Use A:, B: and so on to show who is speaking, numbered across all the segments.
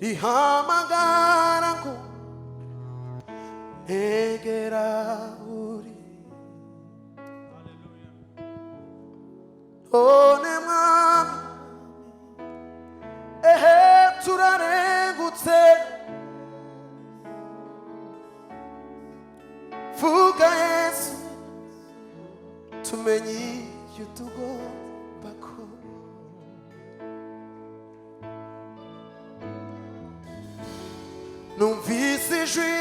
A: Rihamagara ngo egera uri. None mwami, ehe, turarengutse. Vuga Yesu, tumenye icyo tugomba ko. Numvise ijwi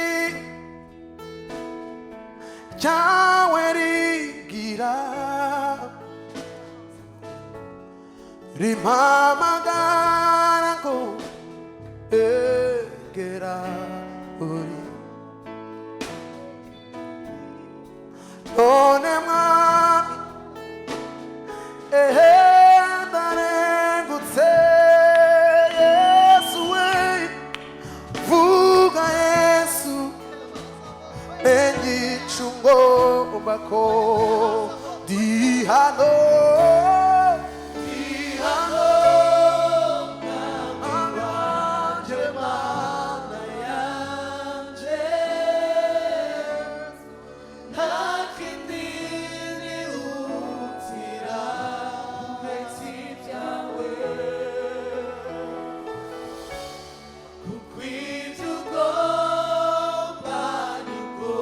A: ryawe rigira rimpamagara ngo egera uri. None mwami, ehe, ndarengutse. Yesu we, vuga Yesu, menye ico ugomba ko. Ndi hano, ndi hano, Mwami wanje, Mana yanje,
B: Nta kindi nihutira uretse ibyawe, kuko ibyo ugomba nibwo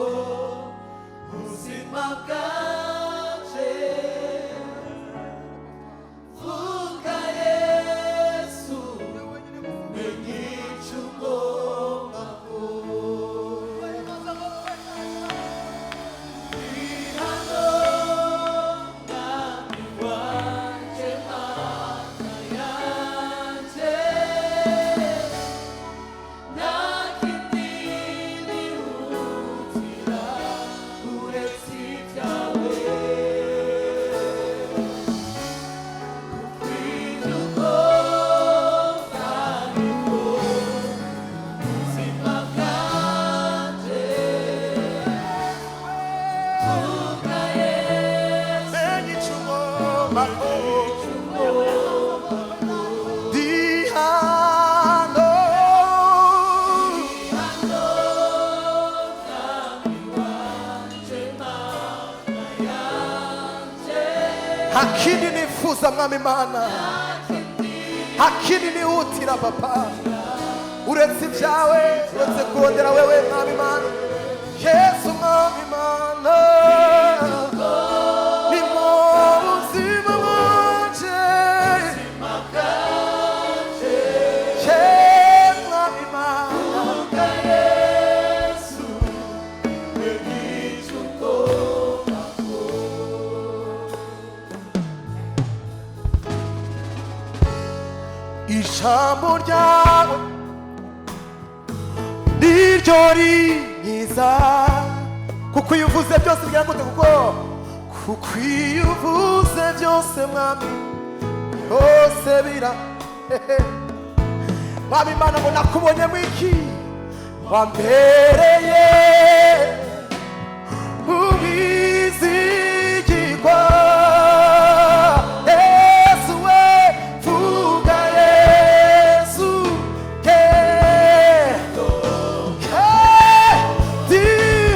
B: buzima bwanje. Vuga Yesu, menye icyo ugomba ko.
A: Menye icyo ugomba ko. Ndi hano. Hakindi nifuza, mwami Mana, hakindi nihutira, papa, uretse ibyawe, uretse kurondera wewe, mwami Mana, Yesu, mwami Mana, ni mu buzima bwanje. Ye, mwami Mana. Ijambo ryawe niryo rinkiza, kuko iyo uvuze byose bigira gute? Kuko iyo uvuze byose, mwami, byose bira. Mwami Imana, ngo nakubonyemo iki? Wambereye ubizigirwa. Yesu we, vuga Yesu ke. Ndi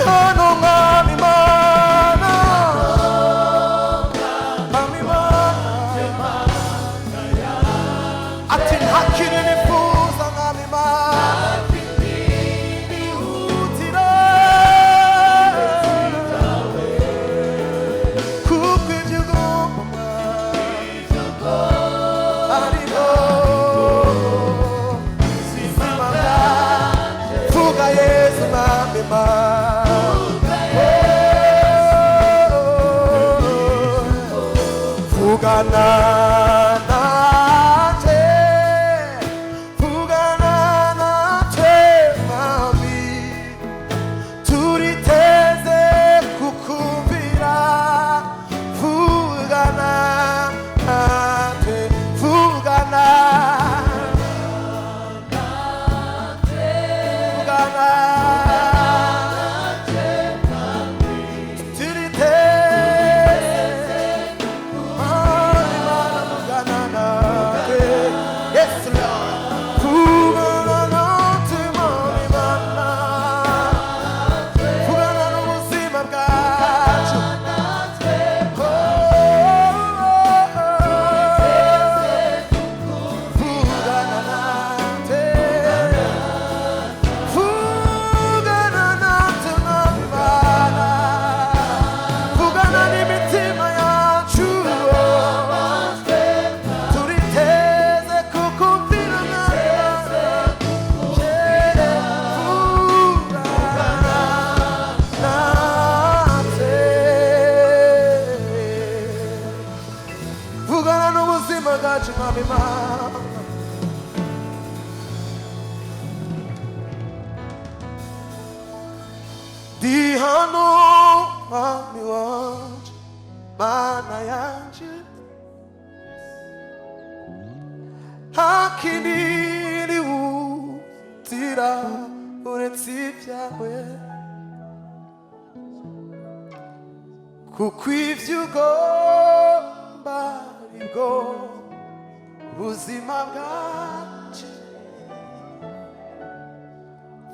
A: hano, mwami Mana, mwami Mana. Ati nta kintu nifuza, mwami Mana, nihutira, kuko ibyo ugomba ariko buzima bwanjye. Vuga Yesu, mwami Mana. Vugana natwe, vugana natwe, mwami, turiteze kukumvira. Vugana natwe, vugana, vugana, turiteze. Mwami. bwanje. Nta kindi nihutira uretse ibyawe, kuko ibyo ugomba aribwo buzima bwanje.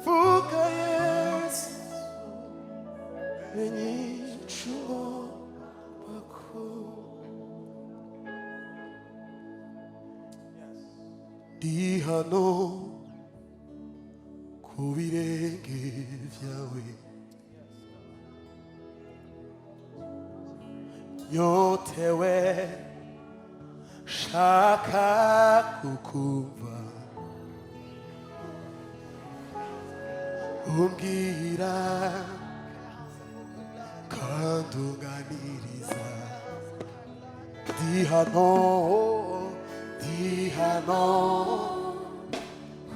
A: Vuga Yesu, menye ico ugomba Ndi hano ku birenge byawe, nyotewe, shaka kukumva umbwira kandi unganiriza. Ndi hano, ndi hano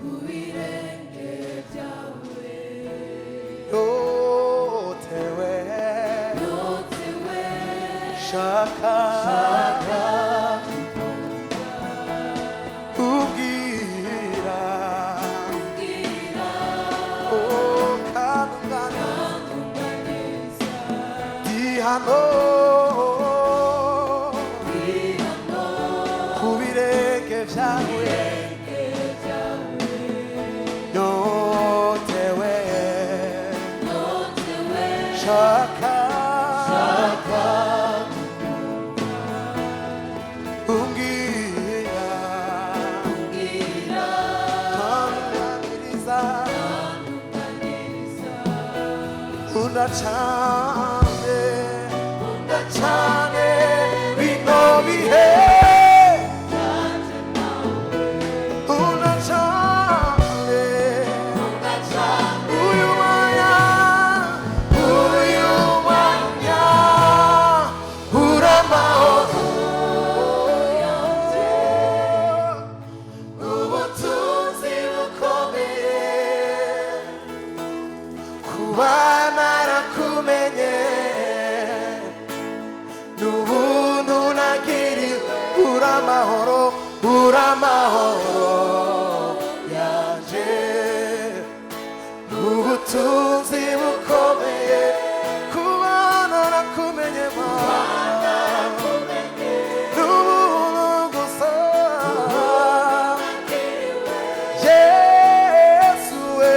B: Ku birenge byawe,
A: nyotewe,
B: nyotewe,
A: shaka ubwira,
B: ubwira,
A: oh, kandi unganiriza.
B: unganiriza.
A: Ndi hano
B: Ndi hano
A: ku birenge byawe,
B: birenge byawe,
A: nyotewe,
B: nyotewe,
A: shaka
B: shaka
A: umbwira,
B: ubwira,
A: kandi unganiriza.
B: unganiriza.
A: Nkunda cyane, nkunda cyane bino bihe,
B: Byanjye nawe,
A: nkunda cyane
B: nkunda cyane,
A: uyu mwanya, uyu mwanya uramahoro
B: yanjye,
A: ubutunzi bukomeye kuba narakumenye n'ubuntu nagiriwe. Uramahoro, uramahoro yanje, ubutunzi bukomeye kuba narakumenye Mana, n'ubuntu gusa. Yesu we,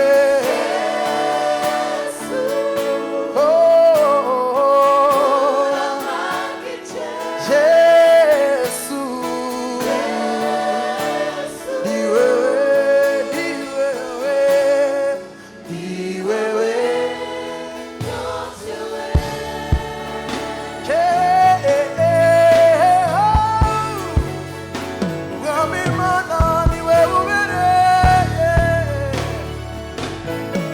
A: oh, Yesu, ni wewe, ni wewe, ni wewe. Yeah, oh. Mwami Imana ni wewe ubereye,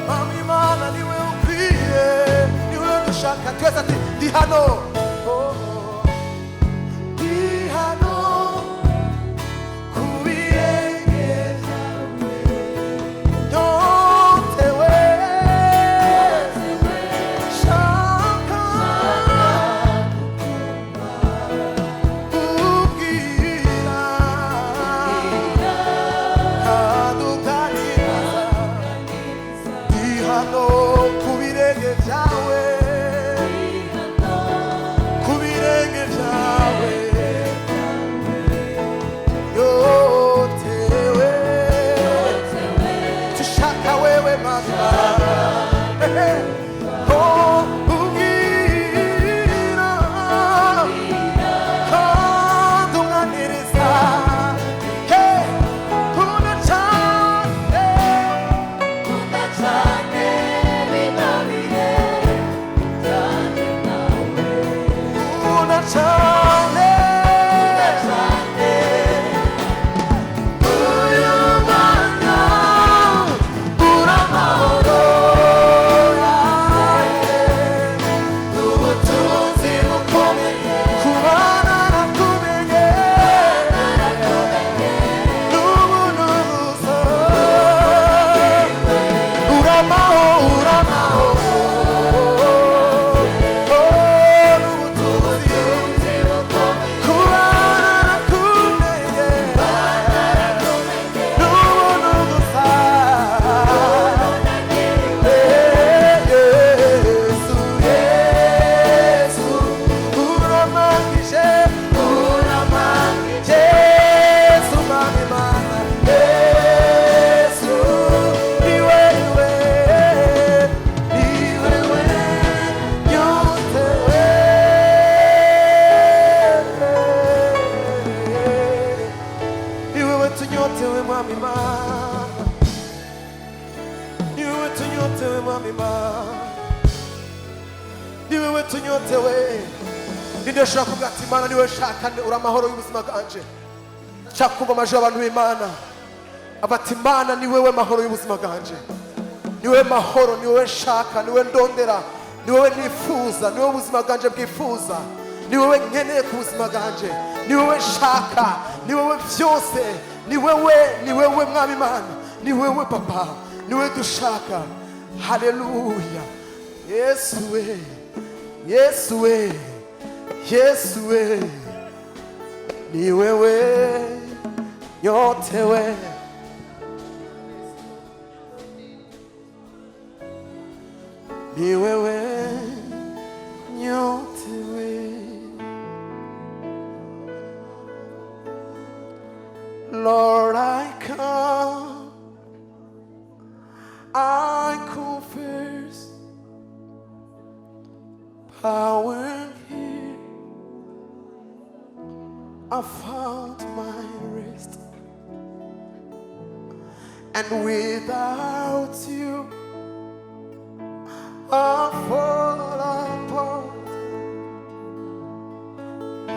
A: Mwami Imana ni wewe ukwiye, ni wewe dushaka twese. Ati ndi hano, oh, ndi hano ku birenge byawe, nyotewe, shaka ubwira, kandi unganiriza. Ndi hano ku birenge byawe, ku birenge byawe, nyotewe, tushaka wewe Mana. Oh, ubwira kandi unganiriza. Hey, nkunda cyane,
B: Nkunda cyane bino bihe byanjye nawe,
A: nkunda cyane
B: cyane,
A: uyu mwanya uramahoro yanjye, ubutunzi bukomeye kubana nakumenye n'ubuntu gusa. Uramahoro, uramahoro, oh, n'ubutunzi. Niwe tunyotewe. Ninde ushobora kuvuga ati: "Imana, niwe nshaka, uri amahoro y'ubuzima bwanje"? Nshaka kumva amajwi y'abantu b'Imana abati: "Imana, ni wewe mahoro y'ubuzima bwanje, ni wewe mahoro, ni wewe nshaka, ni wewe ndondera, ni wewe nifuza, ni wewe ubuzima bwanje bwifuza, ni wewe nkeneye ku buzima bwanje, ni wewe nshaka, ni wewe byose, ni wewe, ni wewe Mwami Imana, ni wewe Papa, ni wewe dushaka." Haleluya! Yesu we, Yesu we, Yesu we, ni wewe nyotewe. Ni wewe nyotewe. Lord, I come, I confess, bowing here, I found my rest. And without you, I fall apart.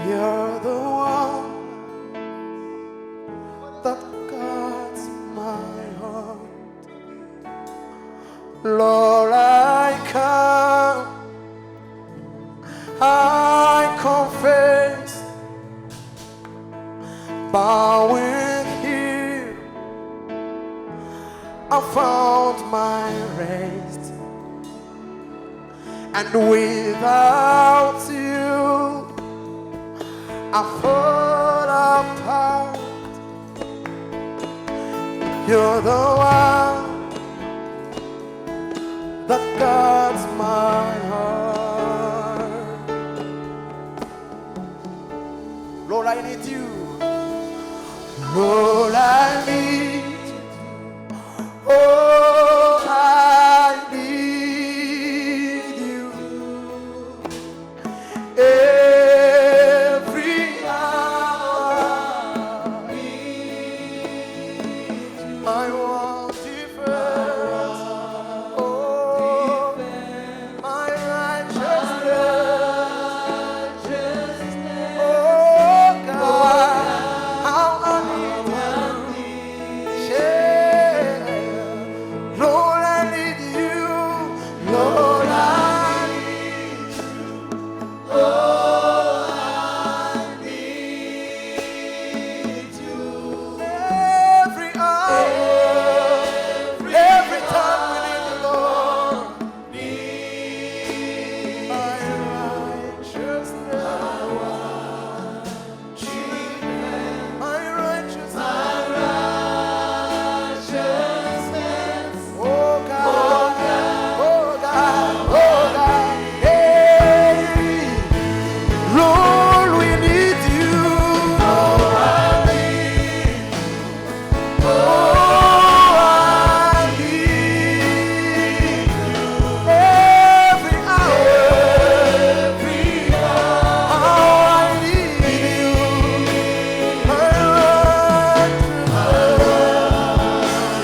A: You're the one that guards my heart. Lord, I come, I confess, bowing here, I found my rest. And without you, I fall apart. You're the one that guards my heart. Lord, I need you. Lord, I need you. Oh, I need you. Every hour I want defense. Oh, my righteousness. Oh God, how I need you. Yeah. Lord, I need you. Lord, I need you. Oh, I need you. Every hour, every time we need the Lord. My righteousness. My righteousness. Oh God, oh God, oh God, hey, Lord, we need you. Oh, I need you. Oh, I need you. Every hour, oh, I need you. My righteousness.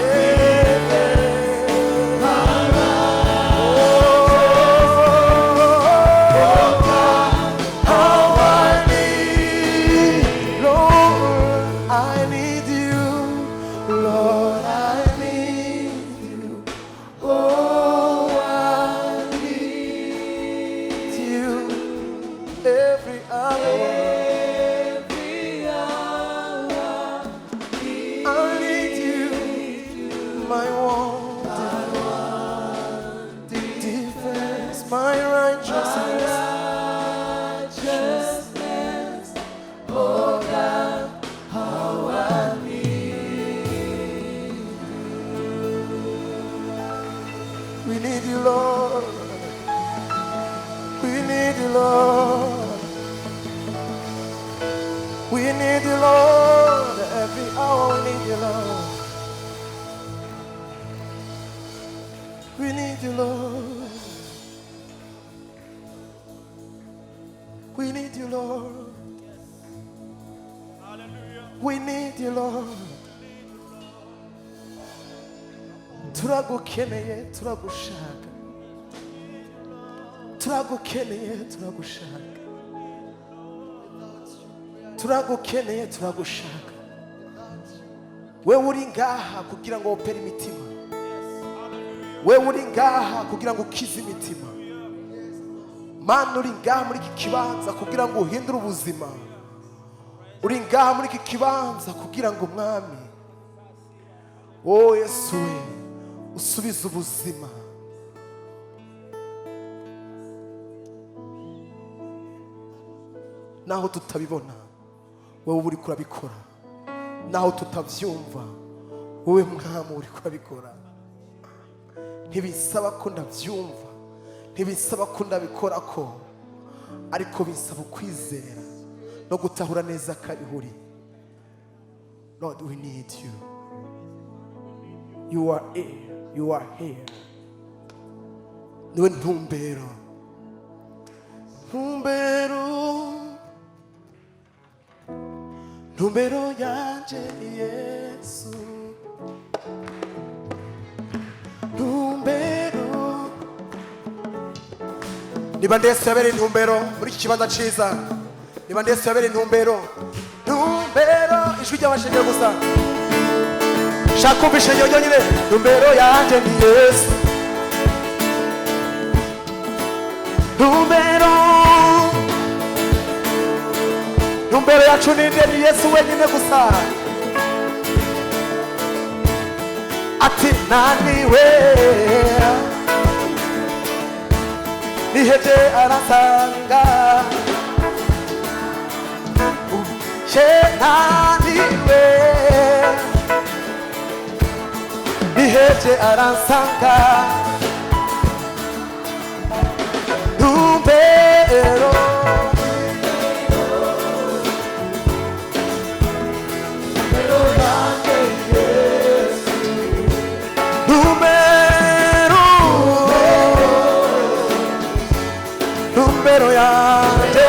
A: Yeah. Oh, how I need, Lord, I need you. Lord, I need you. Oh, I need you. Every hour, I need you. My one defense, my righteousness.
B: Righteousness, oh God, how I need.
A: We need you, Lord. We need you, Lord. We need you, Lord. Every hour we need you, Lord. We need you, Lord. We need you, Lord. We need you, Lord. Turagukeneye, turagushaka. Turagukeneye, turagushaka, turagukeneye, turagushaka. Wewe uri ngaha kugira ngo wopere imitima, wewe uri ngaha kugira ngo ukize imitima. Mana, uri ngaha muri iki kibanza kugira ngo uhindure ubuzima. Uri ngaha muri iki kibanza kugira ngo, Mwami, wowe Yesu we, usubize ubuzima. Naho tutabibona, wowe uri kurabikora. Naho tutabyumva, wowe Mwami uri kurabikora. Ntibisaba ko ndabyumva, ntibisaba ko ndabikora ko, ariko bisaba ukwizera no gutahura neza ko ariho uri. Lord, we need you. You are here, you are here. Niwe ntumbero, ntumbero, ntumbero yanje ni Yesu, ntumbero. Niba ndese yabereye intumbero muri iki kibanza ciza, niba ndese yabereye intumbero, ntumbero, ijwi ry'abashengero gusa. Shaka kumva ishengero ryonyine. Ntumbero yanje ni Yesu, ntumbero, ntumbero yacu ninde? Ni Yesu wenyine gusa. Ati naniwe, nihebye, arasanga she. Naniwe, nihebye, aransanga. Ntumbero. Ntumbero, ntumbero yanje.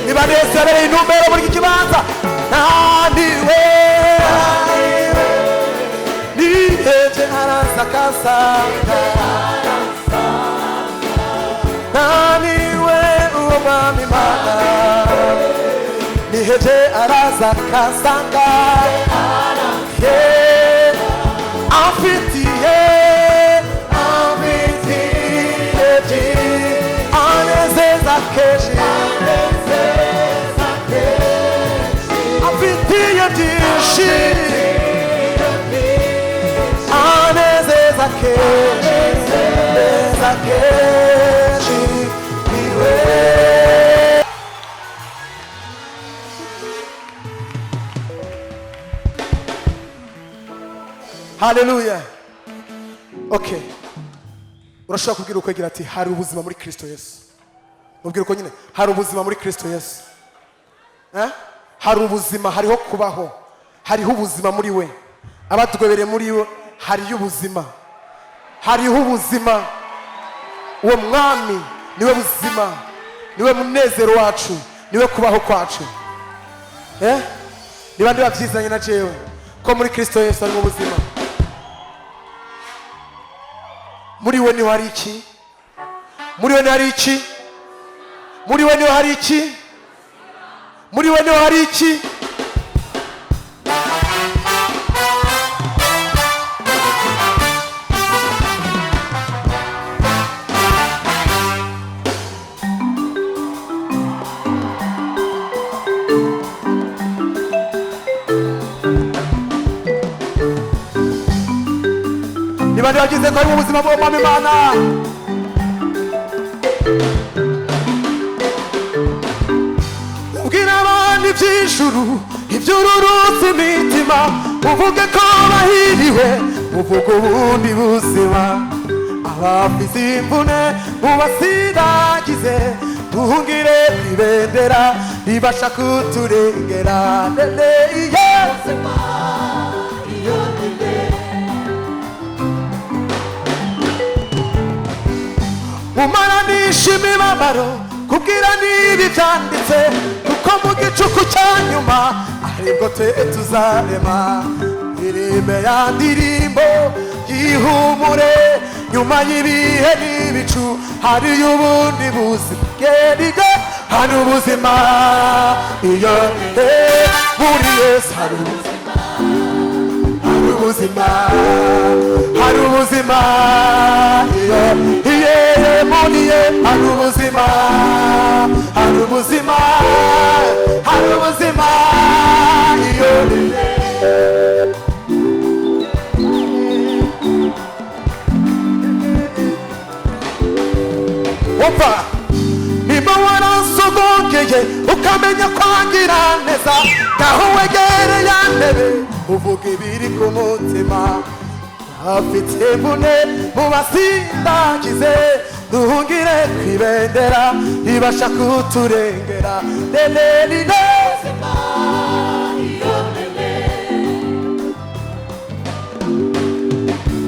A: Niba ndese yabereye intumbero muri iki kibanza. Naniwe, nihebye, araza akansanga. Naniwe, uwo Mwami Mana, nihebye, araza akansanga. Yeah. Amfitiye, amfitiye byinshi, anezeza kenshi. Amfitiye byinshi, anezeza kenshi, anezeza kenshi niwe. Haleluya. Okay, urashobora kubwira ukwegera ati: "Hari ubuzima muri Kristo Yesu." Mubwira uko nyine: "Hari ubuzima muri Kristo Yesu." Eh? Hari ubuzima, hariho kubaho, hariho ubuzima muri we. Abatwebereye muri we hariyo ubuzima, hariho ubuzima. Uwo Mwami niwe buzima, niwe munezero wacu, niwe kubaho kwacu. Eh? Niba ndiba byizanye na jewe ko muri Kristo Yesu harimo ubuzima, muri we niho hari iki? Muri we niho hari iki? Muri we niho hari iki? Muri we niho hari iki? Niba ntibagize ko harimo ubuzima bw'Umwami Imana, ubwira abantu iby'ijuru, iby'ururutse imitima, uvuge ko bahiriwe, uvuge ubundi buzima. Abafite imvune mubasiragize, duhungire ku ibendera ribasha kuturengera. Lele iye.
B: Ubuzima iyo ni
A: Umaranisha imibabaro kubwira niba ibyanditse, kuko mu gicuku cya nyuma aribwo twe tuzarema. Irimbe ya ndirimbo y'ihumure. Nyuma y'ibihe n'ibicu hariyo ubundi buzima. Yeriga hari ubuzima iyo muri Yesu hari ubuzima, hari ubuzima, hari ubuzima iyo iye muri ye hari ubuzima, hari ubuzima, hari ubuzima iyo. Umva, nimba warasogongeye ukamenya kwangira neza, ngaho wegere ya ntebe uvuga ibiri ku mutima. Afite imvune mu basindagize, duhungire ku ibendera ibasha kuturengera. Lelelile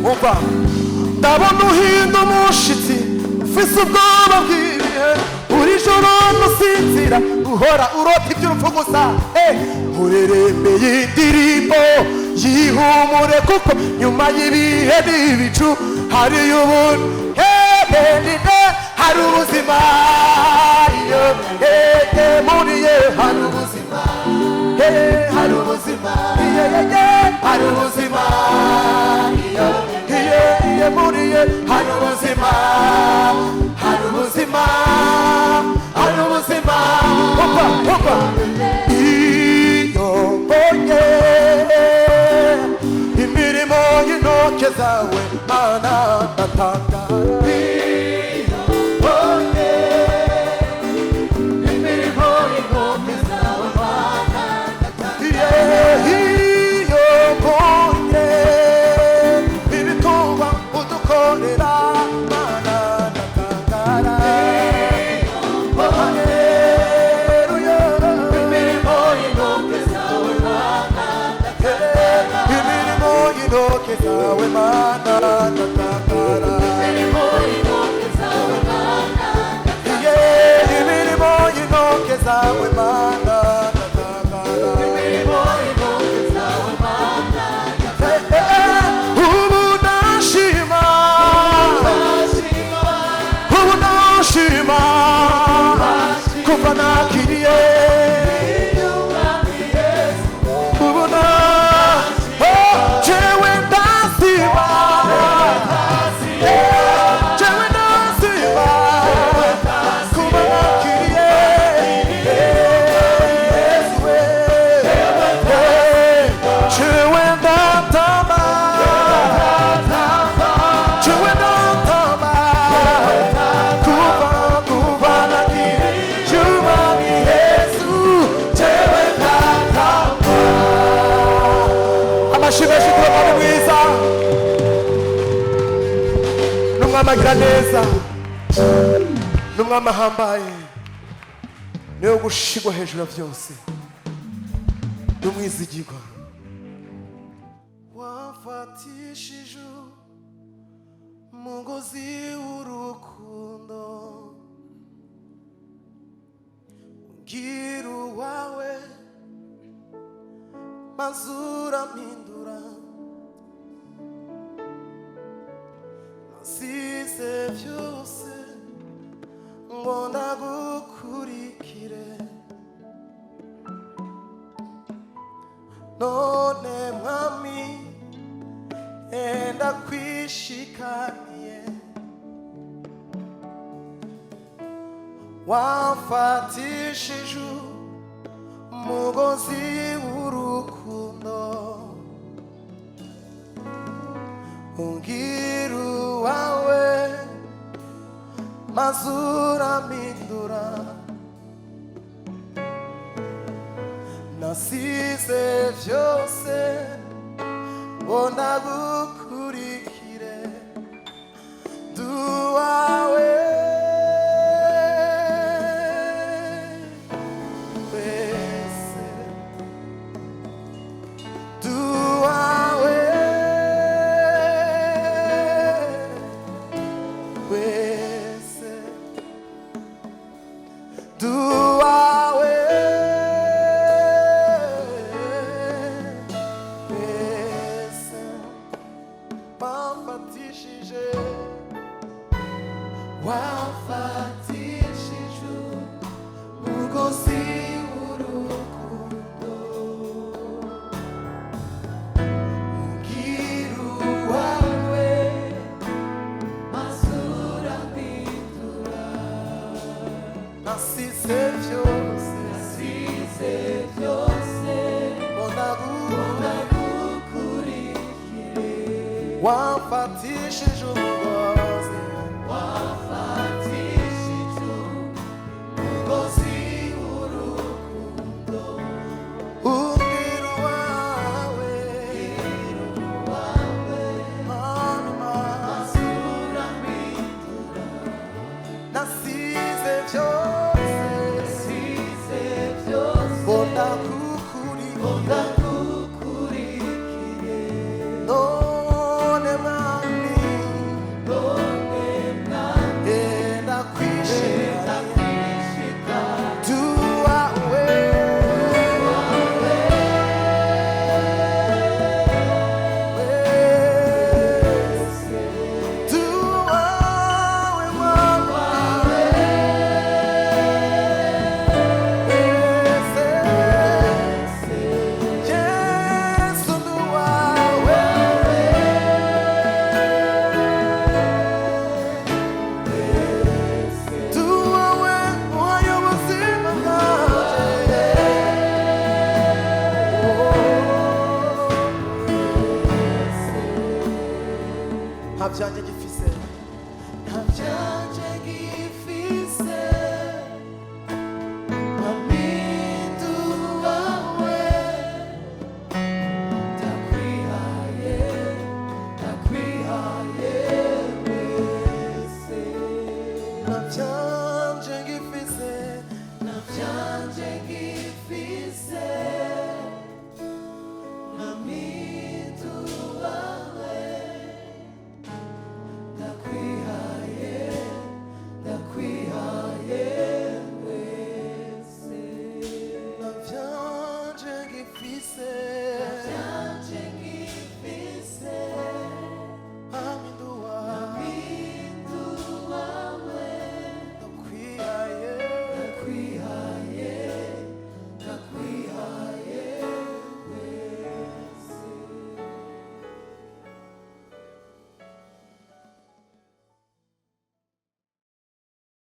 A: umva, ndabona uhinda umushitsi ufise ubwoba bw'ibihe, uri joro nusinzira uhora urota iby'urupfu gusa. Urerembeye indirimbo yihumure, kuko nyuma y'ibihe n'ibicu hariyo ubundi. Hari ubuzima iyo muri ye hari ubuzima, hari ubuzima, hari ubuzima iyo muri ye hari ubuzima, hari ubuzima, hari ubuzima. Opa, opa. Iyo mbonye imirimo y'intoke zawe Mana ndatangara.
B: Iyo mbonye imirimo y'intoke zawe Mana ndatangara.
A: Iyo mbonye ibikorwa udukorera Mana ndatangara.
B: Iyo mbonye imirimo y'intoke zawe Mana ndatangara.
A: Imirimo y'intoke zawe Mana ndatangara.
B: Imirimo y'intoke zawe Mana ndatangara.
A: Imirimo y'intoke zawe Mana ndatangara.
B: Imirimo y'intoke zawe Mana ndatangara.
A: Ubu ndashima, ubu ndashima kuva nakiriye. Ubu na jewe ndashima, jewe ndashima kuva nakiriye. Jewe ndatamba, jewe ndatamba kuva kuva nakiriye umwami Yesu. Jewe ndatamba. Amashyi menshi kuri Mwami mwiza n'umwami agira neza n'umwami ahambaye, niwe gushigwa hejuru ya byose n'umwizigirwa. Wafatishije umugozi w'urukundo, umbwira uwawe maze urampindura. Nasize byose ngo ndagukurikire, none mwami enda kwishikaniye. Wamfatishije umugozi w'urukundo, umbwira uwawe maze urampindura. Nasize byose ngo ndagukurikire, duwawe wese, duwawe wese, duwawe wese. Bamfatishije Nasize byose.
B: Nasize byose.
A: Ndagukurikire. Wamfatishije umugozi.
B: Wafatishije umugozi w'urukundo.
A: Ubwira uwawe. Mama.
B: Urampindura.
A: Nasize byose.
B: Nasize byose.
A: Ngo ndagukurikire.
B: Ndagukurikire.
A: None mwami.
B: None mwami.
A: Enda kwishima.
B: Ndakwishika.
A: Tuwawe. Tuwawe mwami. Ese. Yesu nduwawe. Tuwawe uhaye ubuzima bwanje. Nta byanjye gifise.
B: Nta byanje gifise, mpinduwawe, ndakwihaye, ndakwihaye wese.
A: Nta byanje gifise.
B: Nta byanje gifise.